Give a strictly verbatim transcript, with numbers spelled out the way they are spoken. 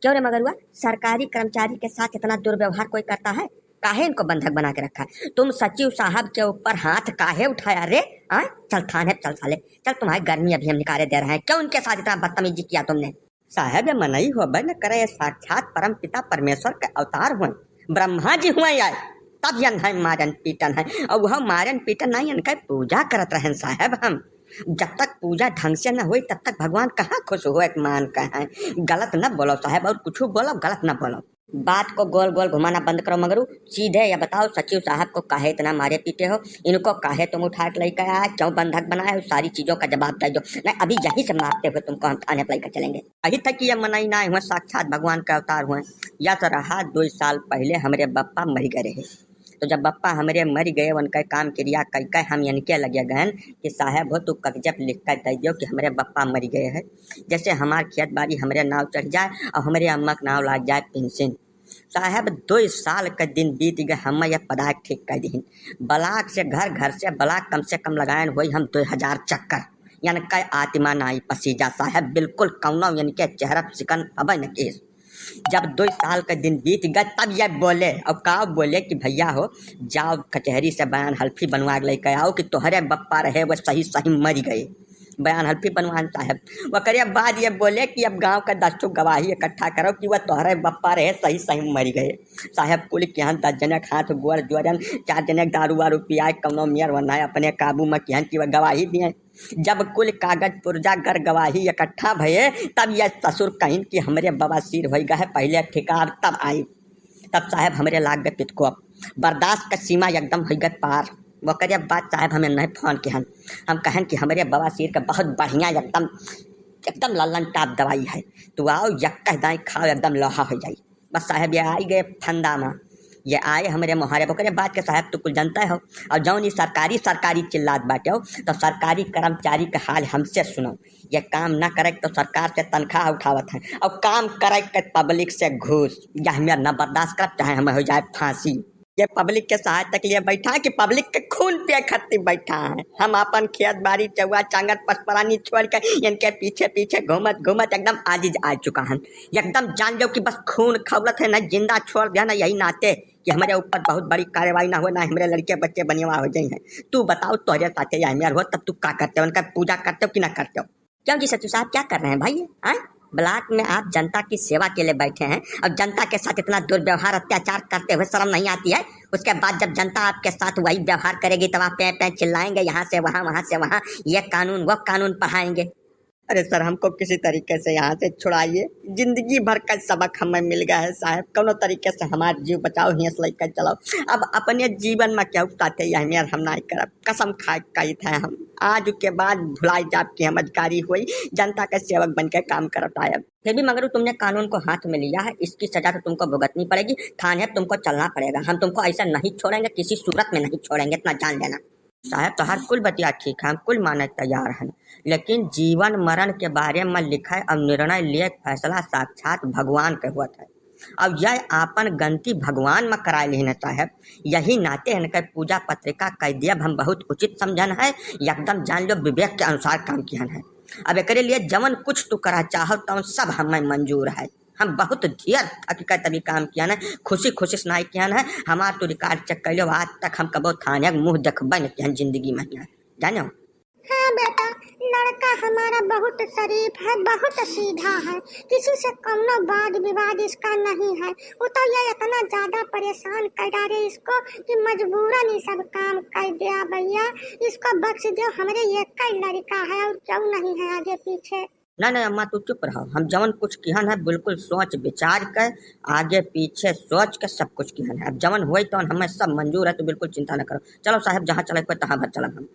क्यों रे मगरुआ, सरकारी कर्मचारी के साथ इतना दुर्व्यवहार कोई करता है? काहे इनको बंधक बना के रखा है? तुम सचिव साहब के ऊपर हाथ काहे उठाया रे? हाँ, चल थाने चल साले, चल, तुम्हारी गर्मी अभी हम निकाले दे रहे हैं। क्यों इनके साथ इतना बदतमीजी किया तुमने? साहब, ये मनई होबे न करे, ये साक्षात परम पिता परमेश्वर के अवतार हुए, ब्रह्मा जी हुए आए, तब ये नहीं मारन पीटन है। और वह मारन पीटन नहीं, इनका पूजा करत रहन साहब हम। जब तक पूजा ढंग से न होई, तब तक भगवान कहाँ खुश हो? एक मान का है, गलत न बोलो साहब, और कुछ बोलो, गलत न बोलो। बात को गोल गोल घुमाना बंद करो मगरू, सीधे ये बताओ, सचिव साहब को काहे इतना मारे पीटे हो? इनको काहे तुम उठा के लेके आए? क्यों बंधक बनाए हो? सारी चीजों का जवाब दे दो, नहीं अभी यहीं से मारते हुए तुमको हम थाने पे लेकर चलेंगे। अही तक ये मनई ना हुए, साक्षात भगवान का अवतार हुए। या तो रहा, दो साल पहले हमरे बप्पा मर गए रहे, तो जब बप्पा हमरे मर गए, उनका काम क्रिया कई कई हम इनके लगे गए कि साहब हो, तू कागजब लिख कर दे दियो कि हमरे बप्पा मर गए हैं, जैसे हमार खेत बाड़ी हमरे नाव चढ़ जाए और हमरे अम्मा के नाव लाग जाए पेंशन। साहब, दो साल के दिन बीत गए, हम ये पदाक ठीक कर दीन। ब्लॉक से घर, घर से ब्लॉक कम से कम लगायन होई हम दो हजार चक्कर। इनका आत्मा नाई पसीजा साहब, बिल्कुल कौनो इनके चेहरा पे सिकन अब न केस। जब दो साल के दिन बीत गए, तब ये बोले, और का बोले कि भैया हो, जाओ कचहरी से बयान हल्फी बनवा के लेके आओ कि तोहरे बप्पा रहे वो सही सही मर गए। बयान हल्फी बनवान साहब। ओकरे बाद ये बोले कि अब गांव का दस ठो गवाही इकट्ठा करो कि वह तोहरे बप्पा रहे सही सही मर गए। साहब कुल किहन दस जने के हाथ गोड़ जोड़न, चार जने के दारू वारू पियाए, कौनो मेर वनाए अपने काबू में किहन कि वह गवाही दिए। जब कुल कागज पुर्जा गर गवाही इकट्ठा भये, तब ये ससुर कहिन कि हमरे बवासीर होई गए, पहले ठिकार तब आई। तब साहब हमरे लाग गए पितकोप, बर्दाश्त का सीमा एकदम हो गए पार। ओकरे बाद साहब हमें नहीं फोन किहन, हम कहन कि हमरे बवासीर का बहुत बढ़िया एकदम, एकदम लल्लन टाप दवाई है, तू आओ यक्का दाई खाओ एकदम लोहा हो जाई। बस साहब ये आई गए फंदा में, ये आए हमरे मोहारे। ओकरे बाद के साहब तू कुल जनता हो, और जौन ई सरकारी सरकारी चिल्लात बाटे हो, तो सरकारी कर्मचारी का हाल हमसे सुनो। ये काम ना करे तो सरकार से तनख्वाह उठावत है, और काम करे के पब्लिक से घूस। ये हमें ना बर्दाश्त करब, चाहे हमें हो जाए फांसी। ये पब्लिक के सहायता के लिए बैठा है कि पब्लिक के खून पिए खातिर बैठा है। हम अपन खेत बाड़ी चौवा चांगर पसपरानी छोड़ के इनके पीछे पीछे घूमत घूमत एकदम आजिज आ चुका हन। एकदम जान लो कि बस खून खौलत है, ना जिंदा छोड़ दिया, ना यही नाते कि हमरे ऊपर बहुत बड़ी कार्रवाई ना हो, ना हमरे लड़के बच्चे बनिया हो जाए हैं। तू बताओ, तोहरे साथे या मेर हो तब तू का करते हो? उनका पूजा करते हो कि ना करते हो? क्यों जी सचिव साहब, क्या कर रहे हैं भाई ये? हाँ? ब्लॉक में आप जनता की सेवा के लिए बैठे हैं और जनता के साथ इतना दुर्व्यवहार, अत्याचार करते हुए शर्म नहीं आती है? उसके बाद जब जनता आपके साथ वही व्यवहार करेगी, तब आप पें पें चिल्लाएंगे, यहाँ से वहाँ, वहाँ से वहाँ, ये कानून, वो कानून पढ़ाएंगे। अरे सर, हमको किसी तरीके से यहाँ से छुड़ाइए, जिंदगी भर का सबक हमें मिल गया है साहब, कौनो तरीके से हमार जीव बचाओ, हियाँ से लेकर चलाओ। अब अपने जीवन में क्या उठाते, यह मेर हम नहीं करब, कसम खा के कही थे हम, आज के बाद भुलाई जाब कि हम अधिकारी हुई, जनता के सेवक बन के काम करत आयब। फिर भी मगरू, तुमने कानून को हाथ में लिया है, इसकी सजा तो तुमको भुगतनी पड़ेगी, थाने तुमको चलना पड़ेगा। हम तुमको ऐसा नहीं छोड़ेंगे, किसी सूरत में नहीं छोड़ेंगे, इतना जान लेना। साहब, तोहार कुल बतिया ठीक है, हम कुल माने के तैयार हैं, लेकिन जीवन मरण के बारे में लिखे और निर्णय लिए फैसला साक्षात भगवान के होत है। अब यह आपन गलती भगवान में कराए लिहिन साहब, यही नाते इनके पूजा पत्रिका कह दिया, हम बहुत उचित समझन है, एकदम जान लो विवेक के अनुसार काम किहन है। अब एकरे लिए जवन कुछ तू करा चाहो, तवन सब हमें मंजूर है। हम बहुत धीर हकीकत अभी काम किहन है, खुशी खुशी सुनाई किहन है। हमार तू रिकॉर्ड चेक कर लो, आज तक हम कबो थाने के मुंह देखबे न किहन जिंदगी में हियां, जानो। हाँ बेटा, लड़का हमारा बहुत शरीफ है, बहुत सीधा है, किसी से कौनो वाद विवाद इसका नहीं है। वो तो ये इतना ज्यादा परेशान कर डारे इसको कि मजबूरन ये सब काम कर दिया भैया। इसको बख्श दो, हमरे ये कई लड़का है और क्यों नहीं है आगे पीछे। नहीं, नहीं अम्मा, तू चुप रहो। हम जवन कुछ किहन है, बिल्कुल सोच विचार के, आगे पीछे सोच के सब कुछ किहन है। अब जवन होई तवन हमें सब मंजूर है, तो बिल्कुल चिंता न करो। चलो साहब, जहाँ चले को तहाँ भर चलब हम।